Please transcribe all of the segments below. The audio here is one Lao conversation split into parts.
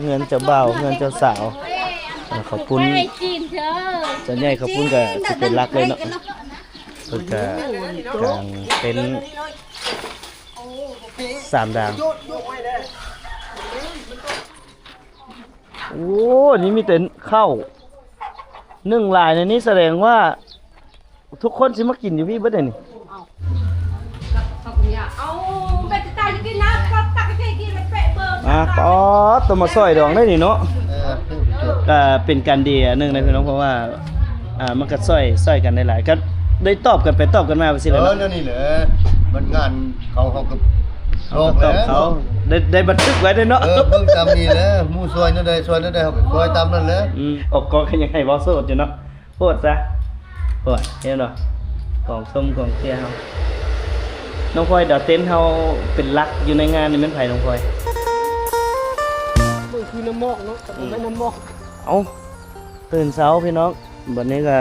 ເຮືອນເຈົ້າບ່າວ ເຮືອນເຈົ້າສາວ ເອີ ເຂົ້າປຸ້ນ ສ່ວນໃຫຍ່ເຂົ້າປຸ້ນກໍຊິເປັນຫຼັກເລີຍເນາະ. ເພິ່ນກໍກາງເຕັນສາມດາງ. ໂອ້ ນີ້ມີແຕ່ເຂົ້າ ໜຶ້ງຫຼາຍໃນນີ້ ສະແດງວ່າທຸກຄົນຊິມາກິນຢູ່ພີ້ເບິດເດນີ້. ອ່າ ປາດໂຕ ມາຊ່ອຍດອງໄດ້ນີ້ເນາະ. ເອີ ກໍເປັນການດີອັນໜຶ່ງນະພີ່ນ້ອງ ເພາະວ່າ ອ່າ ມັນກໍຊ່ອຍ ຊ່ອຍກັນໄດ້ຫຼາຍ ກໍໄດ້ຕອບກັນໄປຕອບກັນມາໄປຊີ້ແຫຼະເນາະ. ເອີ ແນວນີ້ແຫຼະ ມັນງານເຂົາ ເຮົາກໍ ເຮົາກໍຕອບເຂົາ ໄດ້ ໄດ້ບັນທຶກໄວ້ເດ້ເນາະ. ເອີ ເບິ່ງຕາມນີ້ແຫຼະ ໝູ່ຊ່ອຍແນວໃດ ຊ່ອຍແນວໃດ ເຮົາກໍຊ່ອຍຕາມນັ້ນແຫຼະ. ອືມ ອອກກອງກໍຍັງໃຫ້ເວົ້າໂສດຢູ່ເນາະ. ໂພດຊະ ໂພດ ເຫັນບໍ່ ກອງສົ້ມກອງເຊຍເຮົາ. ນ້ອງພອຍ ດາວເຕັນເຮົາເປັນຫຼັກຢູ່ໃນງານນີ້ແມ່ນໃຜ ນ້ອງພອຍ? ເບິ່ງຄືນ້ຳໝອກເນາະ ແຕ່ບໍ່ແມ່ນນ້ຳໝອກ. ເອົ້າ ຕື່ນເຊົ້າພີ່ນ້ອງ ບັດນີ້ກໍ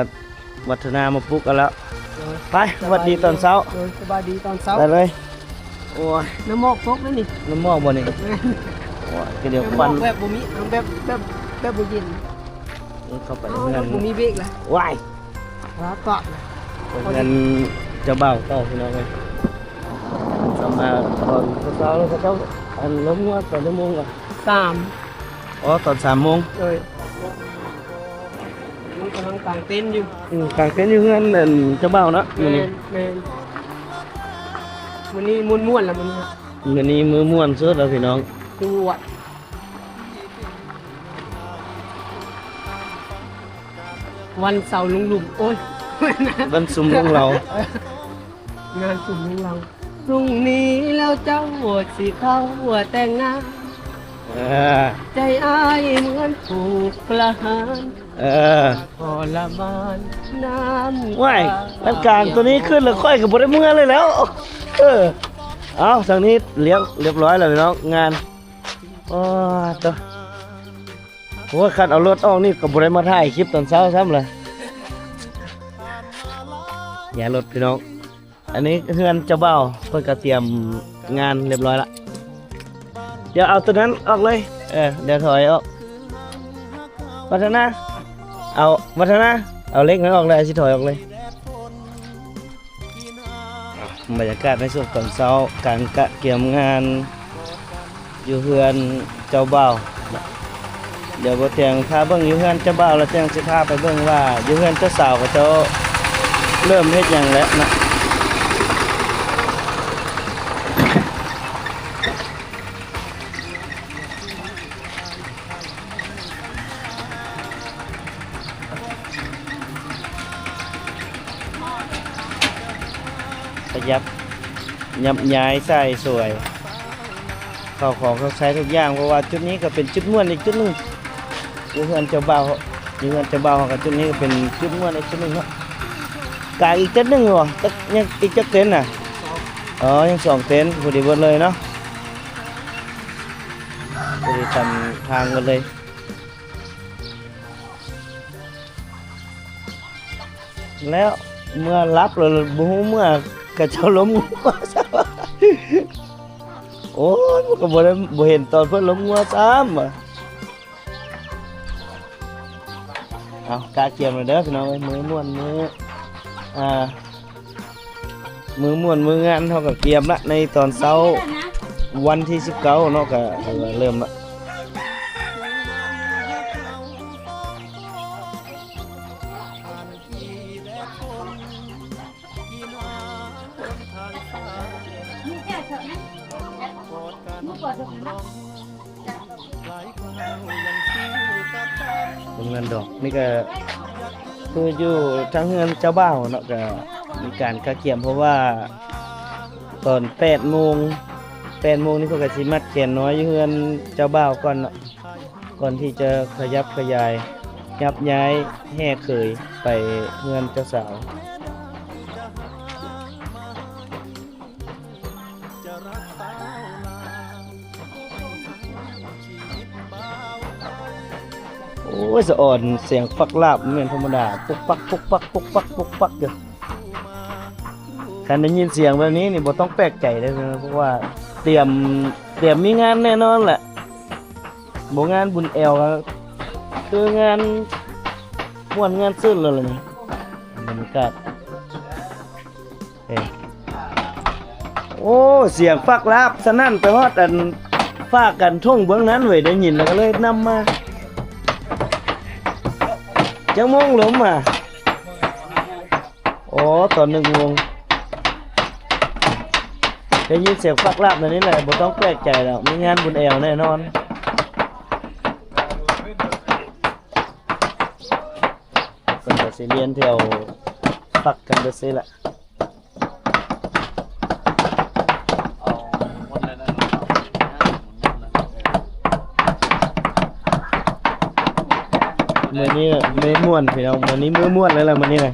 ວັດທະນາມາປຸກເອົາແລ້ວ. ໂດຍ ໄປ ສະບາຍດີ ຫວັດດີຕອນເຊົ້າ. ໂດຍ ສະບາຍດີຕອນເຊົ້າ ໄປເລີຍ. ໂອ້ຍ ນ້ຳໝອກຕົກແລ້ວນີ້ ນ້ຳໝອກບໍ່ນີ້? ແມ່ນ ໂອ້ຍ ກະດຽວຄວັນ ນ້ຳໝອກແບບບໍ່ມີ ແບບ ແບບ ແບບບໍ່ເຢັນ. ເຂົ້າໄປ ເອົ້າ ເຮືອນ ບໍ່ມີເບຣກລະ ວ້າຍ ລາຕະ ເຮືອນເຈົ້າບ່າວເກົ່າ ພີ່ນ້ອງເອີຍ. ສຳມາຕອນເຊົ້າໆ ເຂົາເຈົ້າ ອັນ ລົມງົວຕອນຈັກໂມງວະ? ສາມ ອໍ ຕອນສາມໂມງ. ໂດຍ ມັນກຳລັງກາງເຕັນຢູ່. ອືມ ກາງເຕັນຢູ່ເຮືອນ ອັນ ເຈົ້າບ່າວເນາະ. ແມ່ນ ມື້ນີ້ ແມ່ນ ມື້ນີ້ມ່ວນໆ ລະມື້ນີ້ ມື້ນີ້ມື້ມ່ວນສຸດລະພີ່ນ້ອງ. ຈວດ ວັນເສົາລຸງລຸມ ໂອ້ຍ ວັນສຸມລຸງເຫຼົາ ງານສຸມລຸງເຫຼົາ. ພລຸ່ງນີ້ແລ້ວເຈົ້າຊິເຂົ້າແຕ່ງງານ ເອີ ໃຈອ້າຍເໝືອນຖືກປະຫານ ເອີ ທໍລະມານນ້ຳ ວ້າຍ ມັນກາງໂຕນີ້ຂຶ້ນແລ້ວ ຂ້ອຍກໍບໍ່ໄດ້ເມືອເລີຍແລ້ວ. ເອີ ເອົ້າ ທາງນີ້ລຽບ ລຽບຮ້ອຍແລ້ວພີ່ນ້ອງ ງານ. ໂອ້ ໂຕ ໂອ້ຍ ຄັນເອົາລົດອອກນີ້ກໍບໍ່ໄດ້ມາຖ່າຍຄລິບຕອນເຊົ້າຊ້ຳລະ ຢ່າລົດພີ່ນ້ອງ. ອັນນີ້ເຮືອນເຈົ້າບ່າວ ເພິ່ນກໍຕຽມງານລຽບຮ້ອຍລະ. ດຽວເອົາໂຕນັ້ນອອກເລີຍ ເອີ ດຽວຖອຍອອກ. ວັດທະນາ ເອົາ ວັດທະນາ ເອົາເຫຼັກນັ້ນອອກເລີຍ ຊິຖອຍອອກເລີຍ. ບັນຍາກາດໃນຊ່ວງຕອນເຊົ້າ ການກະກຽມງານຢູ່ເຮືອນເຈົ້າບ່າວ. ດຽວບໍ່ຕຽງພາເບິ່ງຢູ່ເຮືອນເຈົ້າບ່າວ ແລ້ວຕຽງຊິພາໄປເບິ່ງວ່າຢູ່ເຮືອນເຈົ້າສາວເຂົາເຈົ້າເລີ່ມເຮັດຫຍັງແລ້ວນະ. ຂະຫຍັບຫຍັບຍ້າຍໃສ່ສວຍເຂົ້າຂອງເຄື່ອງໃຊ້ທຸກຢ່າງ ເພາະວ່າຈຸດນີ້ກໍເປັນຈຸດມ່ວນອີກຈຸດໜຶ່ງ ຢູ່ເຮືອນເຈົ້າບ່າວ ຢູ່ເຮືອນເຈົ້າບ່າວເຮົາກໍ ຈຸດນີ້ກໍເປັນຈຸດມ່ວນອີກຈຸດໜຶ່ງເນາະ. ກາງອີກເຕັນໜຶ່ງບໍ່? ຈັກ ຍັງອີກຈັກເຕັນນະ? ອໍ ຍັງສອງເຕັນ ພໍດີເບິດເລີຍເນາະ. ພໍດີທຳທາງໝົດເລີຍ ແລ້ວເມື່ອຫຼັບແລ້ວບໍ່ຮູ້ເມື່ອ ເຂົາເຈົ້າລົມງົວຊ້ຳ. ໂອ້ຍ ມັນກໍບໍ່ໄດ້ ບໍ່ເຫັນຕອນເພິ່ນລົມງົວຊ້ຳ. ເອົາ ກະກຽມແລ້ວເດີພີ່ນ້ອງເອີຍ ມື້ມ່ວນມື້ ອ່າ ມື້ມ່ວນມື້ງານເຮົາກໍກຽມລະ ໃນຕອນເຊົ້າວັນທີສິບເກົ້າເນາະ ກໍຖືວ່າເລີ່ມລະ. ໂຮງງານດອກນີ້ກໍຄືຢູ່ທາງເຮືອນເຈົ້າບ່າວເນາະ ກໍມີການກະກຽມ ເພາະວ່າຕອນແປດໂມງ ແປດໂມງນີ້ເພິ່ນກໍຊິມັດແກນນ້ອຍຢູ່ເຮືອນເຈົ້າບ່າວກ່ອນເນາະ ກ່ອນທີ່ຈະຂະຫຍັບຂະຫຍາຍ ຍັບຍ້າຍແຫ່ເຂີຍໄປເຮືອນເຈົ້າສາວ. ໂອ້ຍ ສະອອນ ສຽງຟັກລາບບໍ່ແມ່ນທຳມະດາ ປຸກປັກ ປຸກປັກ ປຸກປັກ ປຸກປັກຢູ່. ຄັນໄດ້ຍິນສຽງແບບນີ້ນີ້ ບໍ່ຕ້ອງແປກໃຈເດີ້ ເພາະວ່າຕຽມ ຕຽມມີງານແນ່ນອນແຫຼະ. ບໍ່ງານບຸນແອວກໍຄືງານມ່ວນງານຊື່ນແລ້ວລະນີ້ ບັນຍາກາດ ເອີ ໂອ້ ສຽງຟາກລາບສະໜັ່ນໄປຮອດອັນຟາກກັນທົ່ງເບື້ອງນັ້ນເວີຍ ໄດ້ຍິນແລ້ວກໍເລີຍນຳມາ. ຈັກໂມງລົມມາ? ອໍ ຕອນໜຶ່ງໂມງ ໄດ້ຍິນສຽງຟາກລາບແນວນີ້ແຫຼະ ບໍ່ຕ້ອງແປກໃຈດອກ ມີງານບຸນແອວແນ່ນອນ. ເພິ່ນກໍຊິລຽນແຖວຟັກກັນແບບຊີ້ແຫຼະ. ມື້ນີ້ມື້ມ່ວນພີ່ນ້ອງ ມື້ນີ້ມື້ມ່ວນເລີຍລະ ມື້ນີ້ນະ.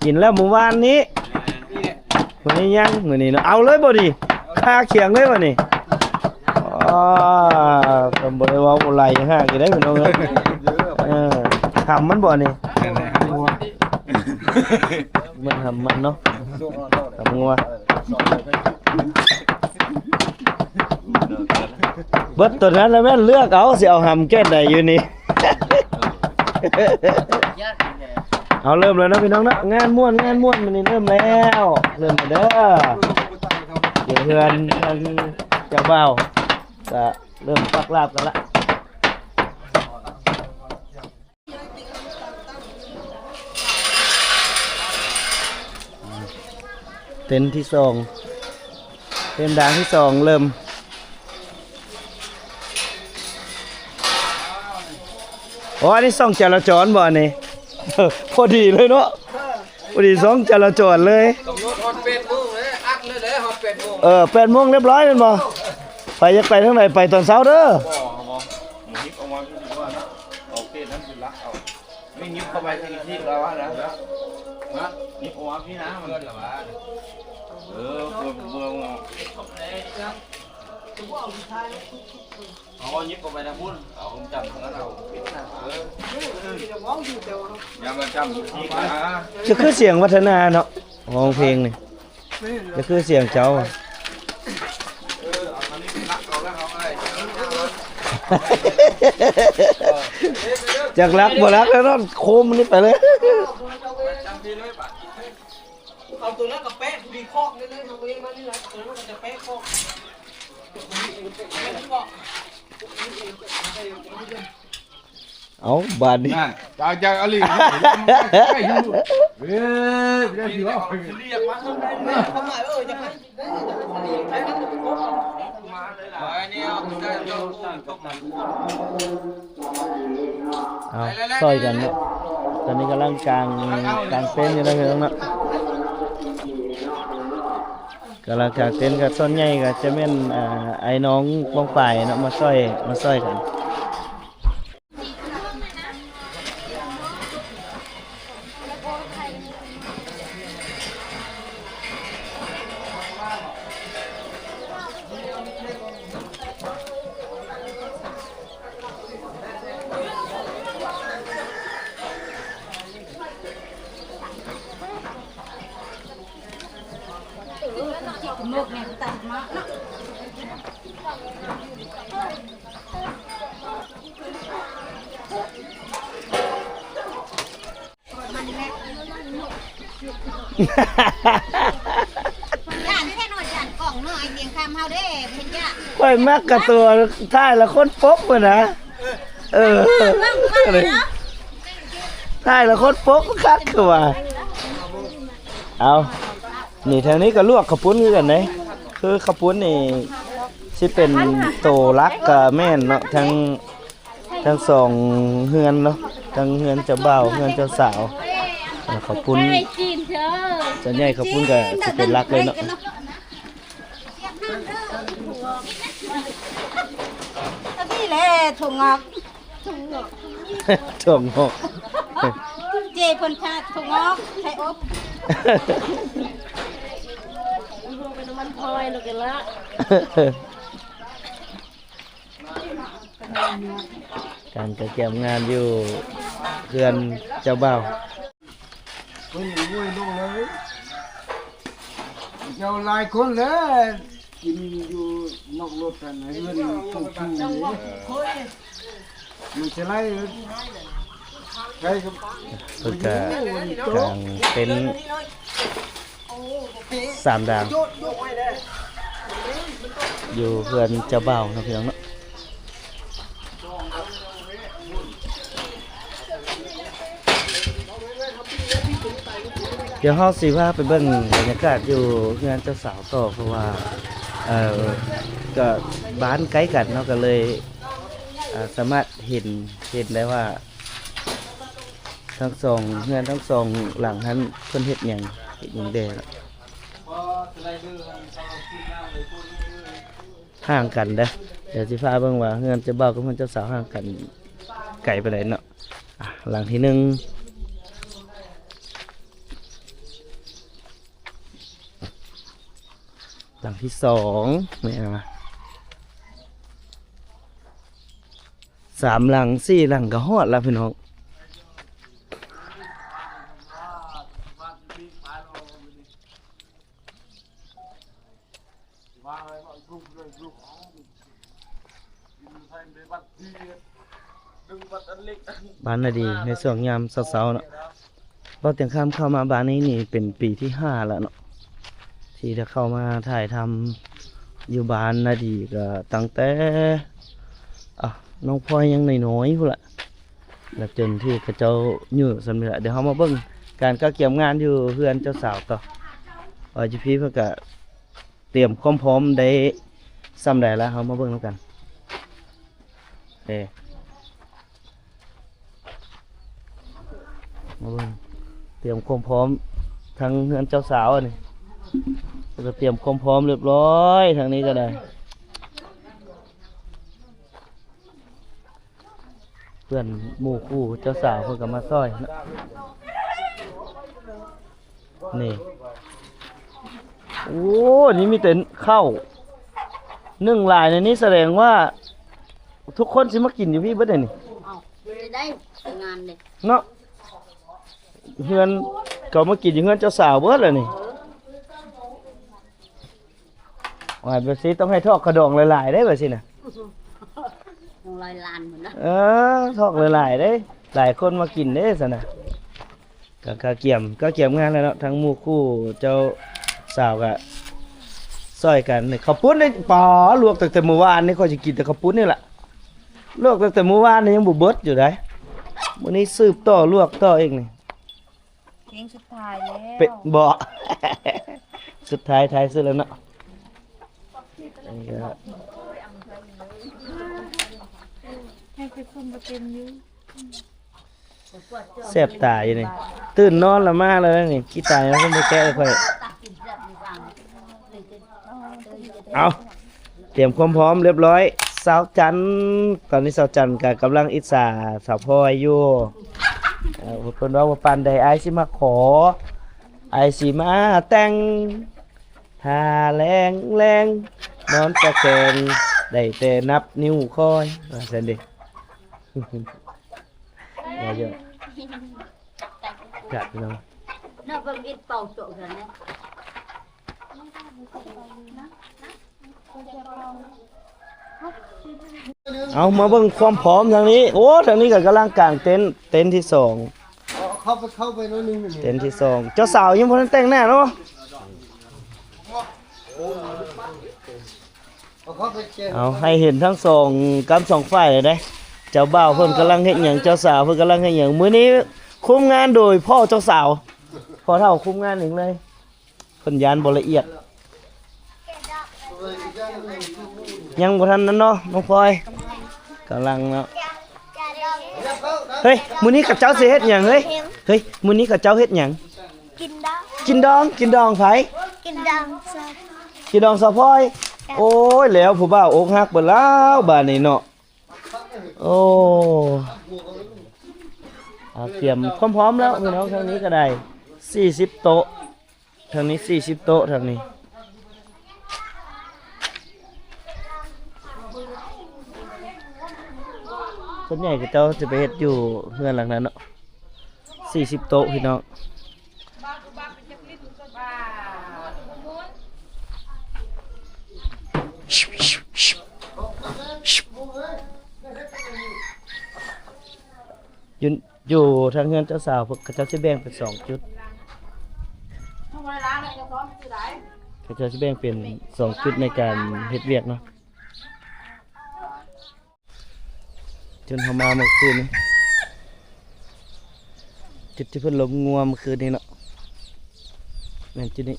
ກິນແລ້ວມື້ວານນີ້ ມື້ນີ້ຍັງ ມື້ນີ້ເນາະ ເອົາເລີຍບໍ່ນີ້ ຄາຄຽງເລີຍບໍ່ນີ້. ອໍ ເພິ່ນບໍ່ໄດ້ເວົ້າບໍ່ໄຫຼຫາກຢູ່ເດ້ພີ່ນ້ອງເອີຍ. ເອີ ຫຳມັນບໍ່ນີ້ ຫຳງົວ ແມ່ນຫຳມັນເນາະ ຫຳງົວ. ເບິດໂຕນັ້ນລະແມ່ນເລືອກເອົາ ຊິເອົາຫຳແກ້ນໃດຢູ່ນີ້. ເອົາ ເລີ່ມແລ້ວເນາະພີ່ນ້ອງເນາະ ງານມ່ວນ ງານມ່ວນ ມື້ນີ້ເລີ່ມແລ້ວ ເລີ່ມແລ້ວເດີ ຢູ່ເຮືອນ ເຮືອນເຈົ້າບ່າວ ກະເລີ່ມປັກລາບກັນລະ. ເຕັນທີສອງ ເຕັນດາງທີສອງເລີ່ມ. ໂອ້ ອັນນີ້ຊ່ອງຈະລາຈອນບໍ່ອັນນີ້? ພໍດີເລີຍເນາະ ພໍດີຊ່ອງຈະລາຈອນເລີຍ. ກຳນົດຮອດແປດໂມງເລີຍ ອັດເລີຍເດີຮອດແປດໂມງ. ເອີ ແປດໂມງລຽບຮ້ອຍແມ່ນບໍ່? ໃຜຢາກໄປທາງໃດໄປຕອນເຊົ້າເດີ. ບໍ່ ບໍ່ ຍິບອອກມາຄືວ່າເນາະ ເອົາເຂດນັ້ນເປັນຫຼັກເອົາ. ນີ້ຍິບເຂົ້າໄປທີ່ທີ່ລາວນະ ນະ ຍິບອອກມາພີ້ນະ ມັນ ເອີ ເບິ່ງ ເບິ່ງ ເອົາຍິບເຂົ້າໄປທາງພຸ້ນ ເອົາຈຳທາງນັ້ນ ເອົາປິດນະ ເອີ ຢ່າມາຈຳທີ່ນະ. ຈະຄືສຽງວັດທະນາເນາະ ຮ້ອງເພງນີ້ ຈະຄືສຽງເຈົ້າ ຈັກລັກບໍ່ລັກແລ້ວເນາະ ໂຄມນີ້ໄປເລີຍ. ເອົາຕົວນັ້ນກະແປະຜູ້ດີຄອກເລີຍ ເຮົາບໍ່ເຮັດມານີ້ລະ ຕົວນັ້ນກະຈະແປະຄອກ. ເອົາ ບາດນີ້ ນັ້ນ ຈາກ ຈາກອາລີ ເອີຍ ບໍ່ໄດ້ຊິເວົ້າ ເອົາ ຊ່ອຍກັນເນາະ ຕອນນີ້ກຳລັງກາງ ກາງເຕັນຢູ່ເນາະ ພີ່ນ້ອງເນາະ ກຳລັງກາງເຕັນ ກະສ່ວນໃຫຍ່ກະຈະແມ່ນ ອ່າ ອ້າຍນ້ອງປ້ອງປາຍເນາະ ມາຊ່ອຍ ມາຊ່ອຍກັນ. ຢ້ານແທ້ເນາະ ຢ້ານກ້ອງເນາະ ໄອ້ຕຽງຄຳເຮົາເດ້ ເພິ່ນຢ້ານ. ຂ້ອຍມັກກະຕົວ ຖ່າຍລະຄົນປົກພຸ້ນນະ ເອີ ຖ່າຍລະຄົນປົກຄັກຄືວ່າ. ເອົາ ນີ້ທາງນີ້ກະລວກເຂົ້າປຸ້ນຄືກັນເດ້ ຄືເຂົ້າປຸ້ນນີ້ຊິເປັນໂຕຫຼັກກະແມ່ນເນາະ ທັງ ທັງສອງເຮືອນເນາະ ທັງເຮືອນເຈົ້າບ່າວ ເຮືອນເຈົ້າສາວ ເຂົ້າປຸ້ນ ສ່ວນໃຫຍ່ເຂົ້າປຸ້ນກະຊິເປັນຫຼັກເລີຍເນາະ. ອັນນີ້ແຫຼະຖົ່ວງອກ ຖົ່ວງອກ ເຈ້ເພິ່ນພາຖົ່ວງອກໃສ່ອົບ ເປັນນ້ຳມັນພອຍ ແລ້ວກະລະ ການກະກຽມງານຢູ່ເຮືອນເຈົ້າບ່າວ. ເຈົ້າຫຼາຍຄົນແຫຼະ ກິນຢູ່ນອກລົດຫັ້ນ ເຮືອນຜູ້ໆນີ້ ມັນຊິໄລ່ໄປກັບ ເພິ່ນກະກາງເຕັນສາມດາງ ຢູ່ເຮືອນເຈົ້າບ່າວເນາະ ພີ່ນ້ອງເນາະ. ດຽວເຮົາຊິພາໄປເບິ່ງບັນຍາກາດຢູ່ເຮືອນເຈົ້າສາວຕໍ່ ເພາະວ່າ ເອີ ກໍບ້ານໃກ້ກັນເນາະ ກໍເລີຍ ເອີ ສາມາດເຫັນ ເຫັນໄດ້ວ່າ ທັງສອງ ເຮືອນທັງສອງຫຼັງຫັ້ນ ເພິ່ນເຮັດຫຍັງ ເຮັດຫຍັງແດ່. ຫ່າງກັນເດີ້. ດຽວຊິພາເບິ່ງວ່າເຮືອນເຈົ້າບ່າວກັບເຮືອນເຈົ້າສາວຫ່າງກັນໄກປານໃດເນາະ. ອ່ະ ຫຼັງທີໜຶ່ງ ຫຼັງທີສອງ ແມ່ນຫຍັງວະ ສາມຫຼັງ ສີ່ຫຼັງກໍຮອດລະ ພີ່ນ້ອງ. ບ້ານນາດີໃນຊ່ວງຍາມເຊົ້າໆເນາະ. ເວົ້າຕຽງຄຳເຂົ້າມາບ້ານນີ້ນີ້ເປັນປີທີຫ້າແລ້ວເນາະ ທີ່ໄດ້ເຂົ້າມາຖ່າຍທຳຢູ່ບ້ານນາດີ ກໍຕັ້ງແຕ່ ອ່າ ນ້ອງພອຍຍັງນ້ອຍໆພຸ້ນລະ ແລ້ວຈົນທີ່ເຂົາເຈົ້າຢູ່ສ່ຳນີ້ລະ. ດຽວເຮົາມາເບິ່ງການກະກຽມງານຢູ່ເຮືອນເຈົ້າສາວຕໍ່ ວ່າຢູ່ພີ້ເພິ່ນກະ ຕຽມຄວາມພ້ອມໄດ້ສ່ຳໃດລະ ເຮົາມາເບິ່ງນຳກັນ. ເອີ ມາເບິ່ງ ຕຽມຄວາມພ້ອມທັງເຮືອນເຈົ້າສາວ ອັນນີ້ເພິ່ນກໍຕຽມຄວາມພ້ອມຮຽບຮ້ອຍ ທາງນີ້ກໍໄດ້. ເພື່ອນໝູ່ຄູ່ເຈົ້າສາວເພິ່ນກໍມາຊ່ອຍເນາະ ນີ້. ໂອ້ ນີ້ມີແຕ່ເຂົ້າ ໜຶ້ງຫຼາຍໃນນີ້ ສະແດງວ່າທຸກຄົນຊິມາກິນຢູ່ພີ້ເບິດເດນີ້. ເອົ້າ ໄດ້ງານເດ້ເນາະ ເຮືອນ ເຂົາມາກິນຢູ່ເຮືອນເຈົ້າສາວເບິດແລ້ວນີ້. ວ່າແບບຊີ້ຕ້ອງໃຫ້ທອກຂະດອງຫຼາຍໆເດ້ ແບບຊີ້ນະ ຕ້ອງຮ້ອຍລ້ານພຸ້ນນະ. ເອີ ທອກຫຼາຍໆເດ້ ຫຼາຍຄົນມາກິນເດ້ຊັ້ນນະ. ກະ ກະກຽມ ກະກຽມງານແລ້ວເນາະ ທັງໝູ່ຄູ່ເຈົ້າສາວກະຊ່ອຍກັນ. ເຂົ້າປຸ້ນນີ້ ປາ ລວກຕັ້ງແຕ່ມື້ວານນີ້ ຂ້ອຍຊິກິນແຕ່ເຂົ້າປຸ້ນນີ້ລະ ລວກຕັ້ງແຕ່ມື້ວານນີ້ຍັງບໍ່ເບິດຢູ່ໃດ໋. ມື້ນີ້ສືບຕໍ່ ລວກຕໍ່ອີກນີ້. ເພງສຸດທ້າຍແລ້ວ ເປະ ບໍ່ ສຸດທ້າຍ ທ້າຍສຸດແລ້ວເນາະ. ໃຫ້ໄປຄຸມບໍ່ເຕັມຢູ່ ແຊບຕາຢູ່ນີ້ ຕື່ນນອນລະມາແລ້ວນີ້. ຂີ້ຕາຍ ເພິ່ນບໍ່ແກະໃຫ້ຂ້ອຍ. ເອົາ ຕຽມຄວາມພ້ອມຮຽບຮ້ອຍ. ສາວຈັນ ຕອນນີ້ສາວຈັນກໍກຳລັງອິດສາສາວພອຍຢູ່. ເອີ ເພິ່ນເວົ້າວ່າ ປານໃດອ້າຍຊິມາຂໍ ອ້າຍຊິມາແຕ່ງ ຖ້າແລງໆ ນອນຕະແຄງ ໄດ້ແຕ່ນັບນິ້ວຄອຍ ວ່າຊັ້ນເດ. ກະເນາະ ເນາະ ເບິ່ງອິດເປົ່າໂຕະກັນເນາະ. ເອົາ ມາເບິ່ງຄວາມພ້ອມທາງນີ້. ໂອ້ ທາງນີ້ກໍກຳລັງກາງເຕັນ ເຕັນທີສອງ ເຂົ້າໄປ ເຂົ້າໄປໜ້ອຍໜຶ່ງ. ເຕັນທີສອງ ເຈົ້າສາວຍັງບໍ່ທັນແຕ່ງໜ້າເນາະ. ເອົາ ໃຫ້ເຫັນທັງສອງກ້ຳສອງຝ່າຍເລີຍເດ້. ເຈົ້າບ່າວເພິ່ນກຳລັງເຮັດຫຍັງ ເຈົ້າສາວເພິ່ນກຳລັງເຮັດຫຍັງ. ມື້ນີ້ຄຸມງານໂດຍພໍ່ເຈົ້າສາວ ພໍ່ເຖົ້າຄຸມງານເອງເລີຍ. ເພິ່ນຢ້ານບໍ່ລະອຽດ. ຍັງບໍ່ທັນນັ້ນເນາະ ນ້ອງພອຍ ກຳລັງເນາະ. ເຮີ້ຍ ມື້ນີ້ເຂົາເຈົ້າຊິເຮັດຫຍັງເຮີ້ຍ? ເຮີ້ຍ ມື້ນີ້ເຂົາເຈົ້າເຮັດຫຍັງ? ກິນດອງ ກິນດອງ ກິນດອງໃຜ? ກິນດອງສາວ ກິນດອງສາວພອຍ. ໂອ້ຍ ແລ້ວຜູ້ບ່າວອົກຫັກເບິດແລ້ວບາດນີ້ເນາະ. ໂອ້ ອາ ກຽມຄວາມພ້ອມແລ້ວພີ່ນ້ອງ. ທາງນີ້ກໍໄດ້ສີ່ສິບໂຕະ ທາງນີ້ສີ່ສິບໂຕະ ທາງນີ້. ສ່ວນໃຫຍ່ເຂົາເຈົ້າຈະໄປເຮັດຢູ່ເຮືອນຫຼັງນັ້ນເນາະ. ສີ່ສິບໂຕະ ພີ່ນ້ອງ. ຢູ່ ຢູ່ທາງເຮືອນເຈົ້າສາວ ເຂົາເຈົ້າຊິແບ່ງເປັນສອງຈຸດ ເຂົາເຈົ້າຊິແບ່ງເປັນສອງຈຸດໃນການເຮັດວຽກເນາະ. ຈົນເຮົາມາເມື່ອຄືນນີ້ ຈຸດທີ່ເພິ່ນລົມງົວເມື່ອຄືນນີ້ເນາະ ແມ່ນຈຸດນີ້.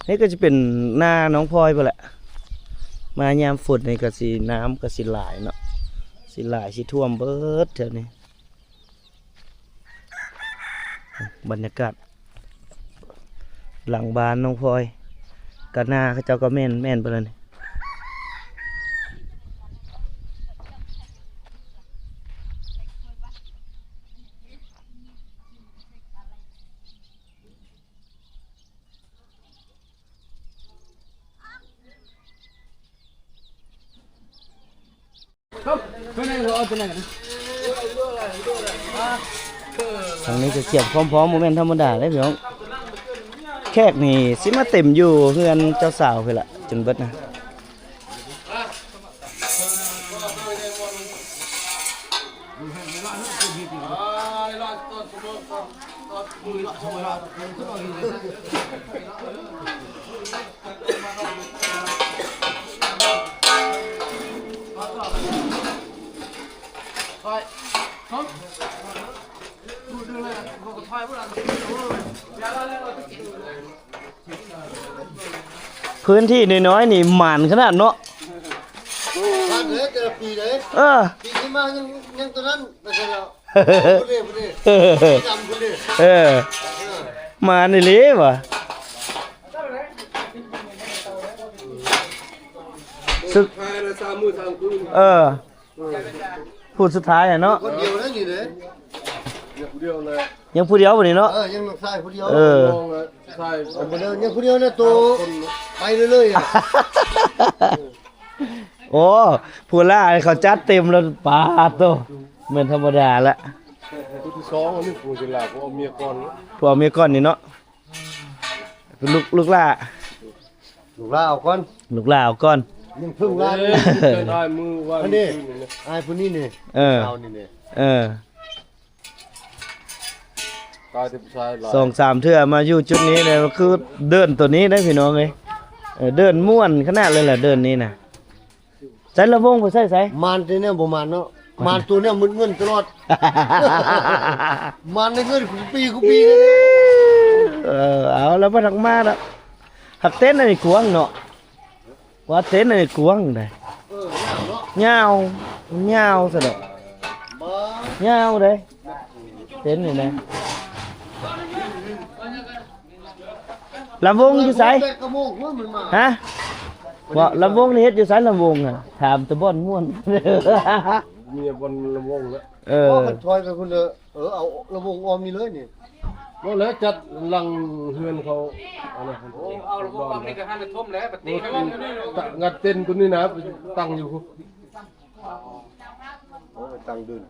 ນີ້ກໍຈະເປັນນານ້ອງພອຍພຸ້ນແຫຼະ. ມາຍາມຝົນນີ້ກໍຊິ ນ້ຳກໍຊິຫຼາຍເນາະ ຊິຫຼາຍ ຊິຖ້ວມເບິດແຖວນີ້. ບັນຍາກາດຫຼັງບ້ານນ້ອງພອຍ ກະນາເຂົາເຈົ້າກໍແມ່ນ ແມ່ນເບິດແລ້ວນີ້. ທາງນີ້ກໍກຽມຄວາມພ້ອມ ບໍ່ແມ່ນທຳມະດາເດ້ພີ່ນ້ອງ. ແຂກນີ້ຊິມາເຕັມຢູ່ເຮືອນເຈົ້າສາວພຸ້ນລະ ຈົນເບິດນະ. ພື້ນທີ່ນ້ອຍໆນີ້ໝານຂະໜາດເນາະ. ຜ່ານເດ້ ແຕ່ລະປີເດ້. ເອີ ປີທີ່ມາຍັງ ຍັງຕົວນັ້ນ ໄປໃສແລ້ວ? ພຸ້ນເດ້ ພຸ້ນເດ້ ເອີ ດຳພຸ້ນເດ້. ເອີ ເອີ ໝານອີ່ຫຼີຫວາ. ສຸດ ພາຍລະສາມມື້ສາມຄືນ. ເອີ ຜູ້ສຸດທ້າຍຫັ້ນເນາະ. ຄົນດຽວນັ້ນນີ້ເດ້ ຍັງຜູ້ດຽວເລີຍ ຍັງຜູ້ດຽວບັດນີ້ເນາະ. ເອີ ຍັງນ້ອງຊາຍຜູ້ດຽວ. ເອີ ນ້ອງຊາຍ ຍັງຜູ້ດຽວນະ ໂຕໄປເລື້ອຍໆ. ໂອ້ ຜູ້ຫຼ້າເຂົາຈັດເຕັມແລ້ວ ປາດໂຕ ແມ່ນທຳມະດາລະ. ຜູ້ທີສອງອັນນີ້ ຜູ້ຊິລະ ຜູ້ເອົາເມຍກ່ອນ ຜູ້ເອົາເມຍກ່ອນນີ້ເນາະ. ລູກ ລູກຫຼ້າ ລູກຫຼ້າເອົາກ່ອນ ລູກຫຼ້າເອົາກ່ອນ. ຍັງເພິ່ງຫຼ້າ ເອີ ເປັນອ້າຍມື້ວານນີ້ ອ້າຍຜູ້ນີ້ນີ້. ເອີ ເອົານີ້ນີ້ ເອີ ຕາຍແຕ່ຜູ້ຊາຍຫຼາຍ ສອງສາມເທື່ອມາຢູ່ຈຸດນີ້ແຫຼະ ຄືເດີ່ນໂຕນີ້ເດ້ພີ່ນ້ອງເອີຍ. ເອີ ເດີ່ນມ່ວນຂະໜາດເລີຍລະ ເດີ່ນນີ້ນະ. ໃສລຳວົງໄປໃສ ໃສ? ມານແຕ່ແນວບໍ່ມານເນາະ ມານໂຕແນວໝົດເງິນຕະຫຼອດ ມານໄດ້ເງິນຄູ່ປີຄູ່ປີເລີຍ. ເອີ ເອົາລະ ບໍ່ທັກມາລະ. ຫາກເຕັນອັນນີ້ກວ້າງເນາະ ວ່າເຕັນອັນນີ້ກວ້າງໃດ. ເອີ ຍາວເນາະ ຍາວ ຍາວຊະດອກ ຍາວເດ້ ເຕັນນີ້ນະ. ລຳວົງຢູ່ໃສ? ຮະ? ບໍ່ ລຳວົງນີ້ເຮັດຢູ່ໃສລຳວົງນະ? ຖາມແຕ່ບ່ອນມ່ວນ ມີບ່ອນລຳວົງແຫຼະ. ເອີ ບໍ່ ຄັນຖອຍໄປພຸ້ນເດີ ເອີ ເອົາລຳວົງອ້ອມນີ້ເລີຍນີ້. ບໍ່ແລ້ວ ຈັດຫຼັງເຮືອນເຂົາ ອັນນັ້ນ. ໂອ້ ເອົາລຳວົງອ້ອມນີ້ກໍຫັ້ນລະຖົມແລ້ວ ປະຕິ ງັດເຕັນຕົວນີ້ນະ ໄປຕັ້ງຢູ່ພຸ້ນ. ໂອ້ ໄປຕັ້ງເດີ່ນ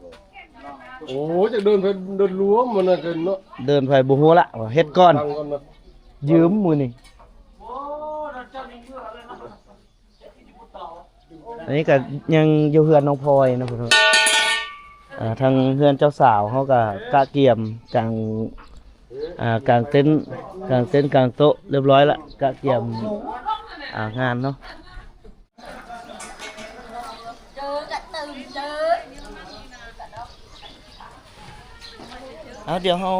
ໂອ້ ຈັກເດີ່ນໃຜເດີ່ນລວມ ມັນນັ້ນເນາະ ເດີ່ນໃຜບໍ່ຮູ້ລະ ເຮັດກ່ອນ ຢືມມື້ນີ້. ອັນນີ້ກໍຍັງຢູ່ເຮືອນນ້ອງພອຍເນາະ ພີ່ນ້ອງ. ອ່າ ທາງເຮືອນເຈົ້າສາວເຮົາກໍກະກຽມກາງ ອ່າ ກາງເຕັນ ກາງເຕັນກາງໂຕະຮຽບຮ້ອຍລະ ກະກຽມ ອ່າ ງານເນາະ. ເອົາ ດຽວເຮົາ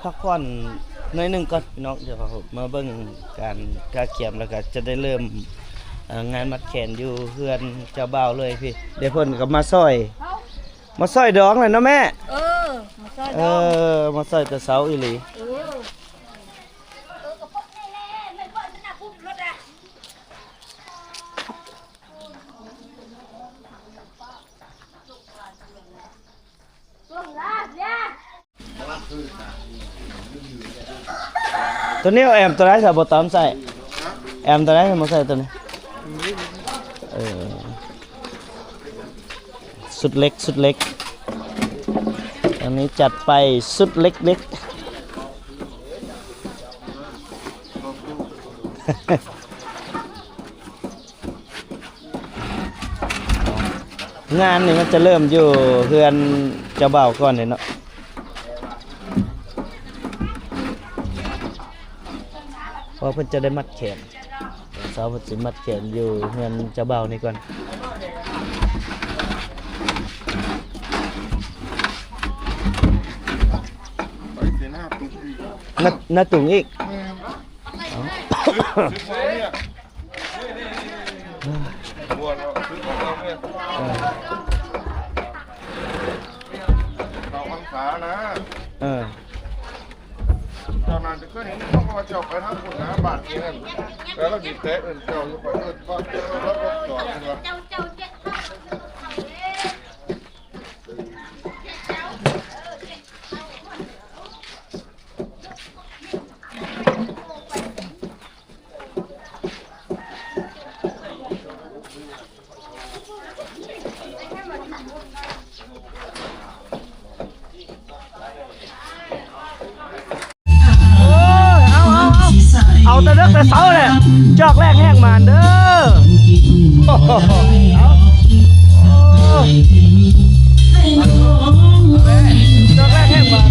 ພັກຜ່ອນໜ້ອຍໜຶ່ງກ່ອນພີ່ນ້ອງ ດຽວເຮົາມາເບິ່ງການກະກຽມ ແລ້ວກໍຈະໄດ້ເລີ່ມ ເອີ ງານມັດແຂນຢູ່ເຮືອນເຈົ້າບ່າວເລີຍພີ່. ດຽວເພິ່ນກໍມາຊ່ອຍ ມາຊ່ອຍດອງແຫຼະເນາະແມ່. ເອີ ມາຊ່ອຍດອງ ເອີ ມາຊ່ອຍແຕ່ເຊົ້າອີ່ຫຼີ. ເອີ. ໂຕນີ້ເອົາແອມໂຕໃດຊະບໍ່ຕຳໃສ່? ແອມໂຕໃດບໍ່ໃສ່ໂຕນີ້? ເອີ ຊຸດເລັກ ຊຸດເລັກ ອັນນີ້ຈັດໄປຊຸດເລັກໆ. ງານນີ້ມັນຈະເລີ່ມຢູ່ເຮືອນເຈົ້າບ່າວກ່ອນເດ້ເນາະ ເພາະເພິ່ນຈະໄດ້ມັດແຂນ ສາວເພິ່ນຊິມັດແຂນຢູ່ເຮືອນເຈົ້າບ່າວນີ້ກ່ອນ ໜ້າ ໜ້າຕຸງອີກ ເອົາ ເອີ ເຈົ້ານັ້ນຈະເຄີຍເຫັນເຂົາວ່າເຈົ້າໄປທາງພຸ້ນນະ ບ້ານທີ່ນັ້ນ ແລ້ວລາວບີບແຕເອີ້ນເຈົ້າຢູ່ ຂ້ອຍເອີ້ນ ເຈົ້າ ເຈົ້າ ເຈົ້າ ເຈົ້າ ເຈົ້າ ເຈົ້າ ເຈົ້າ ເຈົ້າ ໂອ້ຍ ເອົາ ເອົາ ເອົາ ເອົາແຕ່ເດິກແຕ່ເຊົ້າແຫຼະ ຈອກແລກແຮງໝານເດີ ໂອ້ໂຫ ເອົາ ໂອ້ຍ ຈອກແລກແຮງໝານ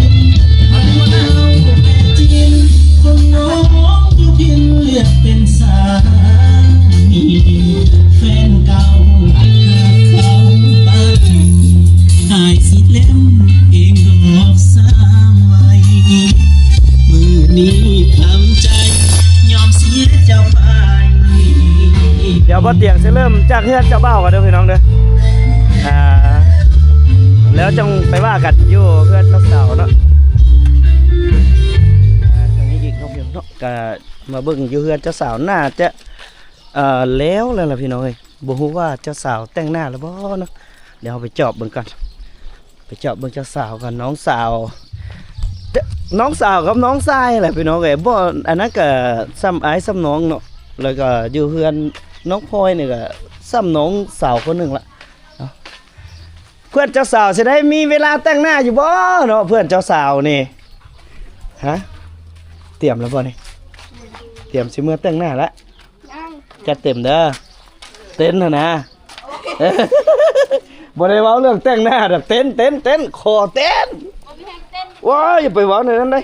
ດຽວບ່າວຕຽງຊິເລີ່ມຈາກເຮືອນເຈົ້າບ່າວກ່ອນເດີພີ່ນ້ອງເດີ ອ່າ ແລ້ວຈັ່ງໄປວ່າກັນຢູ່ເຮືອນເຈົ້າສາວເນາະ ອ່າ ທາງນີ້ອີກເນາະ ກະມາເບິ່ງຢູ່ເຮືອນເຈົ້າສາວ ໜ້າຈະ ເອີ ແລ້ວແລ້ວລະພີ່ນ້ອງເອີຍ ບໍ່ຮູ້ວ່າເຈົ້າສາວແຕ່ງໜ້າແລ້ວບໍ່ເນາະ ດຽວເຮົາໄປຈອບເບິ່ງກ່ອນ ໄປຈອບເບິ່ງເຈົ້າສາວກັບນ້ອງສາວ ນ້ອງສາວກັບນ້ອງຊາຍແຫຼະພີ່ນ້ອງເອີຍ ບໍ່ ອັນນັ້ນກະສ່ຳອ້າຍສ່ຳນ້ອງເນາະ ແລ້ວກະຢູ່ເຮືອນນ້ອງພອຍນີ້ກະສ່ຳນ້ອງສາວຄົນໜຶ່ງລະເນາະ ເພື່ອນເຈົ້າສາວຊິໄດ້ມີເວລາແຕ່ງໜ້າຢູ່ບໍ່ເນາະ ເພື່ອນເຈົ້າສາວນີ້ ຮະ ຕຽມແລ້ວບໍ່ນີ້ ຕຽມຊິເມືອແຕ່ງໜ້າລະ ຍັງ ຈັດເຕັມເດີ ເຕັ້ນຫັ້ນນະ ບໍ່ໄດ້ເວົ້າເລື່ອງແຕ່ງໜ້າດອກ ເຕັ້ນ ເຕັ້ນ ເຕັ້ນ ຂໍເຕັ້ນ ບໍ່ມີແຮງເຕັ້ນ ໂອ້ຍ ຢ່າໄປເວົ້າແນວນັ້ນເດ້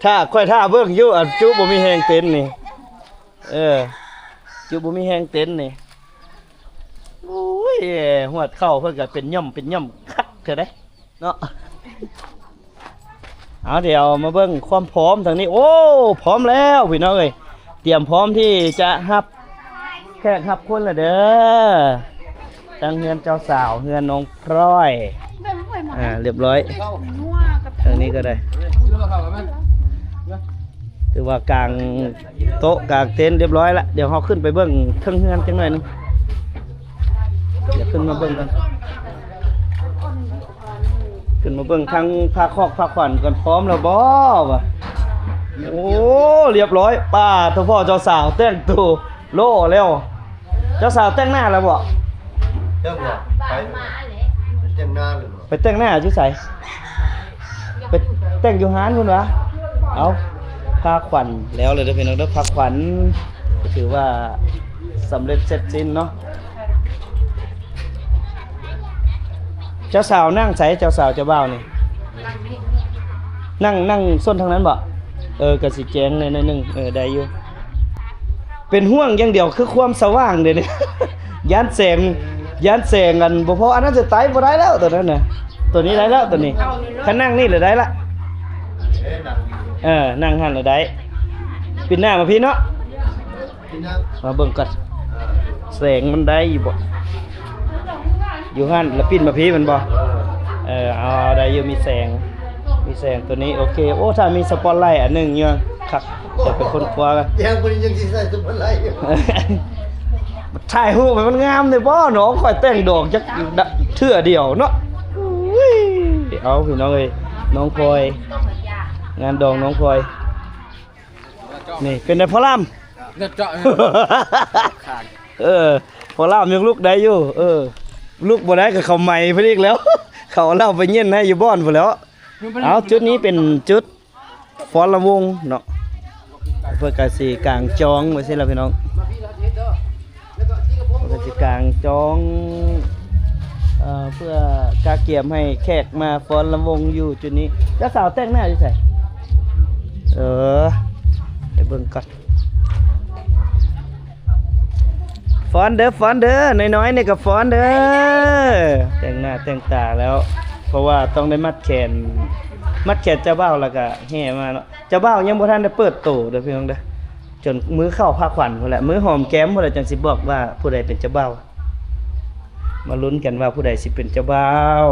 ຖ້າ ຂ້ອຍຖ້າເບິ່ງຢູ່ ອັນຈຸບໍ່ມີແຮງເຕັ້ນນີ້ ເອີ ຈຸບໍ່ມີແຮງເຕັ້ນນີ້ ໂອ້ຍ ຮວດເຂົ້າເພິ່ນກະເປັນຫຍ່ອມເປັນຫຍ່ອມ ຄັກແທ້ເດ້ເນາະ. ເອົາ ດຽວມາເບິ່ງຄວາມພ້ອມທາງນີ້ ໂອ້ ພ້ອມແລ້ວພີ່ນ້ອງເອີຍ ຕຽມພ້ອມທີ່ຈະຮັບແຂກຮັບຄົນລະເດີ ທັງເຮືອນເຈົ້າສາວ ເຮືອນນ້ອງພລອຍ ອ່າ ລຽບຮ້ອຍ ທາງນີ້ກະໄດ້ ຖືວ່າກາງໂຕະກາງເຕັນລຽບຮ້ອຍລະ ດຽວເຮົາຂຶ້ນໄປເບິ່ງເທິງເຮືອນຈັກໜ້ອຍໜຶ່ງ ດຽວຂຶ້ນມາເບິ່ງກັນ ຂຶ້ນມາເບິ່ງທາງຜ້າຄອກຜ້າຂວັນກ່ອນ ພ້ອມແລ້ວບໍ່ວະ ໂອ້ ລຽບຮ້ອຍ ປາໂທ້ ພໍ່ເຈົ້າສາວແຕ່ງໂຕ ໂລແລ້ວ ເຈົ້າສາວແຕ່ງໜ້າແລ້ວບໍ່? ຍັງບໍ່ ໄປ ໄປແຕ່ງໜ້າແລ້ວບໍ່? ໄປແຕ່ງໜ້າຢູ່ໃສ? ໄປແຕ່ງຢູ່ຮ້ານພຸ້ນຫວາ? ເອົ້າ ພາຂວັນແລ້ວເລີຍເດີພີ່ນ້ອງເດີ ພາຂວັນ ຖືວ່າສຳເລັດເສັດສິ້ນເນາະ. ເຈົ້າສາວນັ່ງໃສ? ເຈົ້າສາວເຈົ້າບ່າວນີ້ ນັ່ງ ນັ່ງໂຊນທາງນັ້ນບໍ? ເອີ ກະຊິແຈ້ງແດ່ໜ້ອຍໜຶ່ງ ເອີ ໄດ້ຢູ່. ເປັນຫ່ວງຢ່າງດຽວຄືຄວາມສະຫວ່າງເດນີ້ ຢ້ານແສງ ຢ້ານແສງ ອັນ ບໍ່ພໍ ອັນນັ້ນຈະໄຕ້ບໍ່ໄດ້ແລ້ວ ໂຕນັ້ນນະ ໂຕນີ້ໄດ້ແລ້ວ ໂຕນີ້ ຄັນນັ່ງນີ້ລະໄດ້ລະ ເອີ ນັ່ງຫັ້ນລະໄດ້ ປິ່ນໜ້າມາພີ້ເນາະ. ມາເບິ່ງກ່ອນ ແສງມັນໄດ້ຢູ່ບໍ່? ຢູ່ຫັ້ນລະປິ່ນມາພີ້ແມ່ນບໍ່? ເອີ ເອົາ ເອົາ ໄດ້ຢູ່ ມີແສງ ມີແສງ ໂຕນີ້ໂອເຄ. ໂອ້ ຖ້າມີສະປອດໄລອັນໜຶ່ງຢູ່ ຄັກ ຈະໄປຄົ້ນຄວ້າກັນ ແຈ້ງບໍ່ໄດ້ ຍັງຊິໃສ່ສະປອດໄລຢູ່ ຖ່າຍຮູບໃຫ້ມັນງາມແດ່ບໍ່? ນ້ອງຂ້ອຍແຕ່ງດອກຈັກເທື່ອດຽວເນາະ. ເອົາ ພີ່ນ້ອງເອີຍ ນ້ອງພອຍ ງານດອງນ້ອງພອຍ. ນີ້ເປັນໃດພໍ່ລຳ? ເອີ ພໍ່ລຳຍັງລຸກໄດ້ຢູ່ ເອີ ລຸກບໍ່ໄດ້ກໍເຂົາໄໝເພິ່ນອີກແລ້ວ ເຂົາເອົາເຫຼົ້າໄປເຢັນໃຫ້ຢູ່ບ່ອນພຸ້ນແລ້ວ. ເອົາ ຈຸດນີ້ເປັນຈຸດຟ້ອນລຳວົງເນາະ ເພິ່ນກະຊິກາງຈອງໄວ້ຊີ້ລະພີ່ນ້ອງ ເພິ່ນກະຊິກາງຈອງ ເອີ ເພື່ອກະກຽມໃຫ້ແຂກມາຟ້ອນລຳວົງຢູ່ຈຸດນີ້. ເຈົ້າສາວແຕ່ງໜ້າຢູ່ໃສ? ເອີ ໄປເບິ່ງກ່ອນ. ຟ້ອນເດີ ຟ້ອນເດີ ນ້ອຍໆນີ້ກໍຟ້ອນເດີ. ແຕ່ງໜ້າແຕ່ງຕາແລ້ວ ເພາະວ່າຕ້ອງໄດ້ມັດແຂນ ມັດແຂນເຈົ້າບ່າວ ແລ້ວກໍແຫ່ມາເນາະ. ເຈົ້າບ່າວຍັງບໍ່ທັນໄດ້ເປີດໂຕເດີພີ່ນ້ອງເດີ ຈົນມື້ເຂົ້າພາຂວັນພຸ້ນແຫຼະ ມື້ຫອມແກ້ມພຸ້ນແຫຼະ ຈັ່ງຊິບອກວ່າຜູ້ໃດເປັນເຈົ້າບ່າວ. ມາລຸ້ນກັນວ່າຜູ້ໃດຊິເປັນເຈົ້າບ່າວ.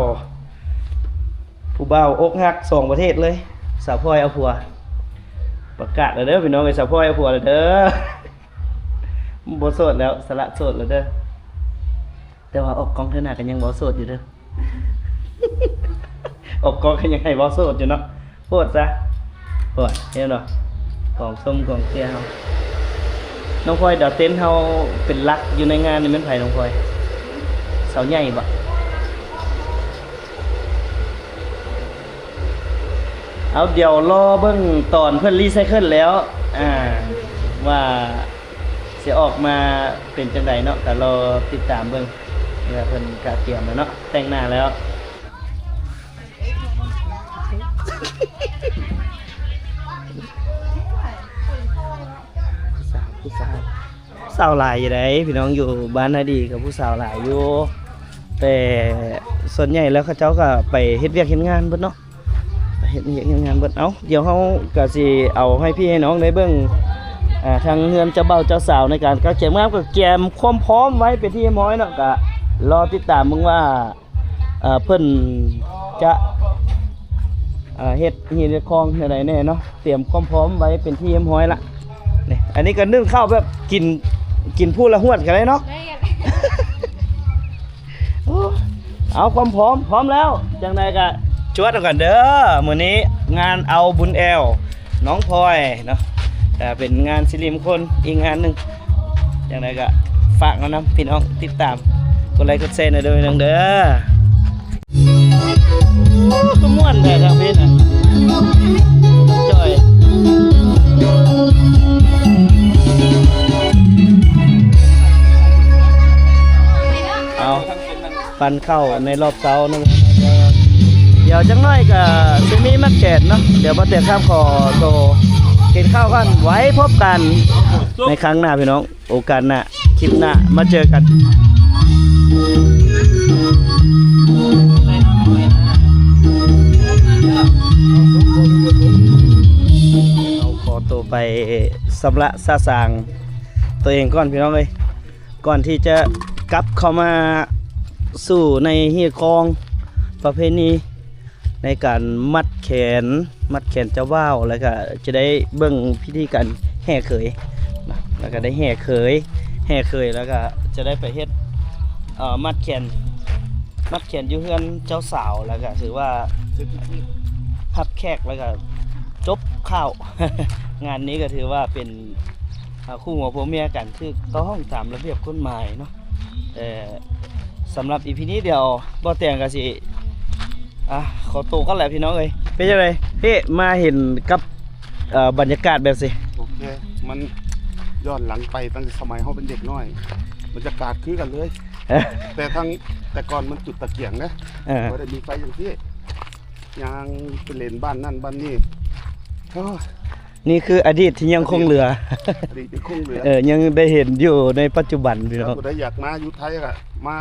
ຜູ້ບ່າວອົກຫັກສອງປະເທດເລີຍ ສາວພອຍເອົາຜົວ. ປະກາດແລ້ວເດີພີ່ນ້ອງເອີຍ ສາວພອຍເອົາຜົວແລ້ວເດີ. ບໍ່ໂສດແລ້ວ ສະຫຼະໂສດແລ້ວເດີ. ແຕ່ວ່າອອກກ້ອງເທື່ອໜ້າກໍຍັງເວົ້າໂສດຢູ່ເດີ. ອອກກ້ອງກໍຍັງໃຫ້ເວົ້າໂສດຢູ່ເນາະ. ໂພດຊະ ໂພດ ເຫັນບໍ່ ກອງສົ້ມກອງເຈ້ຍເຮົາ. ນ້ອງພອຍ ດາວເຕັ້ນເຮົາເປັນຫຼັກຢູ່ໃນງານນີ້ແມ່ນໃຜ ນ້ອງພອຍ? ສາວໃຫຍ່ບໍ່? ເອົາ ດຽວລໍເບິ່ງຕອນເພິ່ນຣີໄຊເຄິນແລ້ວ ອ່າ ວ່າຊິອອກມາເປັນຈັ່ງໃດເນາະ ກໍລໍຕິດຕາມເບິ່ງ. ນີ້ວ່າເພິ່ນກະກຽມແລ້ວເນາະ ແຕ່ງໜ້າແລ້ວ. ຜູ້ສາວ ຜູ້ສາວ ສາວຫຼາຍຢູ່ໃດ໋ພີ່ນ້ອງ ຢູ່ບ້ານນາດີກໍຜູ້ສາວຫຼາຍຢູ່ ແຕ່ສ່ວນໃຫຍ່ແລ້ວເຂົາເຈົ້າກໍໄປເຮັດວຽກເຮັດງານເບິດເນາະ ໄປເຮັດວຽກເຮັດງານເບິດ. ເອົ້າ ດຽວເຮົາກໍຊິເອົາໃຫ້ພີ່ໃຫ້ນ້ອງໄດ້ເບິ່ງ ອ່າ ທາງເຮືອນເຈົ້າບ່າວເຈົ້າສາວໃນການກະກຽມງານ ກໍກຽມຄວາມພ້ອມໄວ້ເປັນທີ່ຮຽບຮ້ອຍເນາະ ກໍລໍຕິດຕາມເບິ່ງວ່າ ເອີ ເພິ່ນຈະ ເອີ ເຮັດຫີນເຮັດຄອງແນວໃດແດ່ເນາະ ຕຽມຄວາມພ້ອມໄວ້ເປັນທີ່ຮຽບຮ້ອຍລະ. ນີ້ ອັນນີ້ກໍໜຶ້ງເຂົ້າແບບກິນ ກິນຜູ້ລະຫວດກໍໄດ້ເນາະ. ໄດ້ ໂອ້ ເອົາ ຄວາມພ້ອມ ພ້ອມແລ້ວ ຈັ່ງໃດກໍຈວດເອົາກັນເດີ. ມື້ນີ້ງານເອົາບຸນແອວ ນ້ອງພອຍເນາະ ເປັນງານສິລິມງຄົນອີກງານໜຶ່ງ. ຈັ່ງໃດກໍຝາກເອົານຳພີ່ນ້ອງ ຕິດຕາມ ກົດໄລກົດແຊແດ່ເດີພີ່ນ້ອງເດີ. ໂອ້ ຄືມ່ວນແທ້ທາງພີ້ນະ ຈ່ອຍ ເອົາ. ປັນເຂົ້າໃນລອບເຊົ້າເນາະ. ດຽວຈັກໜ້ອຍກໍຊິມີມັດແຂນເນາະ. ດຽວບ່າວຕຽງຄຳຂໍໂຕກິນເຂົ້າກ່ອນ. ໄວ້ພົບກັນໃນຄັ້ງໜ້າພີ່ນ້ອງ. ໂອກາດໜ້າ ຄລິບໜ້າມາເຈີກັນ. ເຮົາຂໍໂຕໄປຊຳລະສະສາງໂຕເອງກ່ອນພີ່ນ້ອງເອີຍ. ກ່ອນທີ່ຈະກັບເຂົ້າມາສູ່ໃນຮີດຄອງປະເພນີໃນການມັດແຂນ ມັດແຂນເຈົ້າບ່າວ ແລ້ວກະຈະໄດ້ເບິ່ງພິທີການແຫ່ເຂີຍເນາະ ແລ້ວກະໄດ້ແຫ່ເຂີຍ ແຫ່ເຂີຍ ແລ້ວກະຈະໄດ້ໄປເຮັດ ເອີ ມັດແຂນ ມັດແຂນຢູ່ເຮືອນເຈົ້າສາວ ແລ້ວກະຖືວ່າຮັບແຂກ ແລ້ວກະຈົບຂ່າວ ງານນີ້ກະຖືວ່າເປັນ ອ່າ ຄູ່ຫົວຜົວເມຍກັນຖືກຕ້ອງຕາມລະບຽບກົດໝາຍເນາະ. ເອີ ສຳລັບອີພີນີ້ດຽວບ່າວແຕງກໍຊິ ອ່າ ຂໍໂຕກ່ອນແຫຼະພີ່ນ້ອງເອີຍ. ເປັນຈັ່ງໃດເພ ມາເຫັນກັບ ເອີ ບັນຍາກາດແບບຊີ້? ໂອເຄ ມັນຍ້ອນຫຼັງໄປຕັ້ງແຕ່ສະໄໝເຮົາເປັນເດັກນ້ອຍ ບັນຍາກາດຄືກັນເລີຍ ແຕ່ທັງ ແຕ່ກ່ອນມັນຈຸດຕະກຽງເດ້ ເອີ ບໍ່ໄດ້ມີໄຟຈັ່ງຊີ້ ຍ່າງໄປເຫຼັ້ນບ້ານນັ້ນບ້ານນີ້ ໂອ້ຍ ນີ້ຄືອະດີດທີ່ຍັງຄົງເຫຼືອ ອະດີດຍັງຄົງເຫຼືອ ເອີ ຍັງໄດ້ເຫັນຢູ່ໃນປັດຈຸບັນພີ່ນ້ອງ. ຜູ້ໃດຢາກມາຢູ່ໄທກໍມາ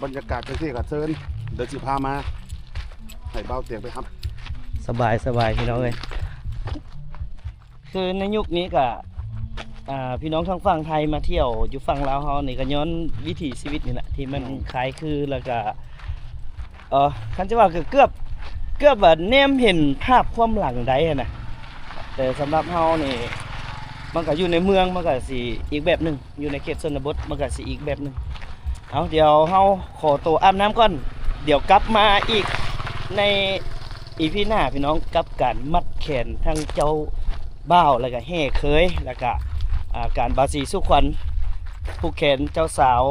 ບັນຍາກາດຈັ່ງຊີ້ກໍເຊີນ ດຽວຊິພາມາ ໃຫ້ບ່າວຕຽງໄປຮັບ. ສະບາຍ ສະບາຍພີ່ນ້ອງເອີຍ. ຄືໃນຍຸກນີ້ກະ ອ່າ ພີ່ນ້ອງທາງຝັ່ງໄທມາທ່ຽວຢູ່ຝັ່ງລາວເຮົານີ້ ກໍຍ້ອນວິຖີຊີວິດນີ້ແຫຼະ ທີ່ມັນ ອືມ ຄ້າຍຄື ແລ້ວກະ ເອີ ຄັນຈະວ່າກໍເກືອບ ເກືອບວ່າແນມເຫັນພາບຄວາມຫຼັງໄດ້ຫັ້ນນະ. ແຕ່ສຳລັບເຮົານີ້ ມັນກໍຢູ່ໃນເມືອງ ມັນກໍຊິອີກແບບໜຶ່ງ ຢູ່ໃນເຂດຊົນນະບົດ ມັນກໍຊິອີກແບບໜຶ່ງ. ເອົາ ດຽວເຮົາຂໍໂຕອາບນ້ຳກ່ອນ ດຽວກັບມາອີກໃນອີພີໜ້າພີ່ນ້ອງ ກັບການມັດແຂນທັງເຈົ້າບ່າວ ແລ້ວກະແຫ່ເຂີຍ ແລ້ວກະ ອ່າ ການບາສີສູ່ຂວັນ ຜູກແຂນເຈົ້າສາວ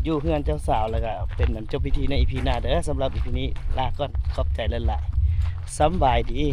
ຢູ່ເຮືອນເຈົ້າສາວ ແລ້ວກະເປັນອັນຈົບພິທີໃນອີພີໜ້າເດີ. ສຳລັບອີພີນີ້ລາກ່ອນ ຂອບໃຈຫຼາຍໆ ສຳບາຍດີ.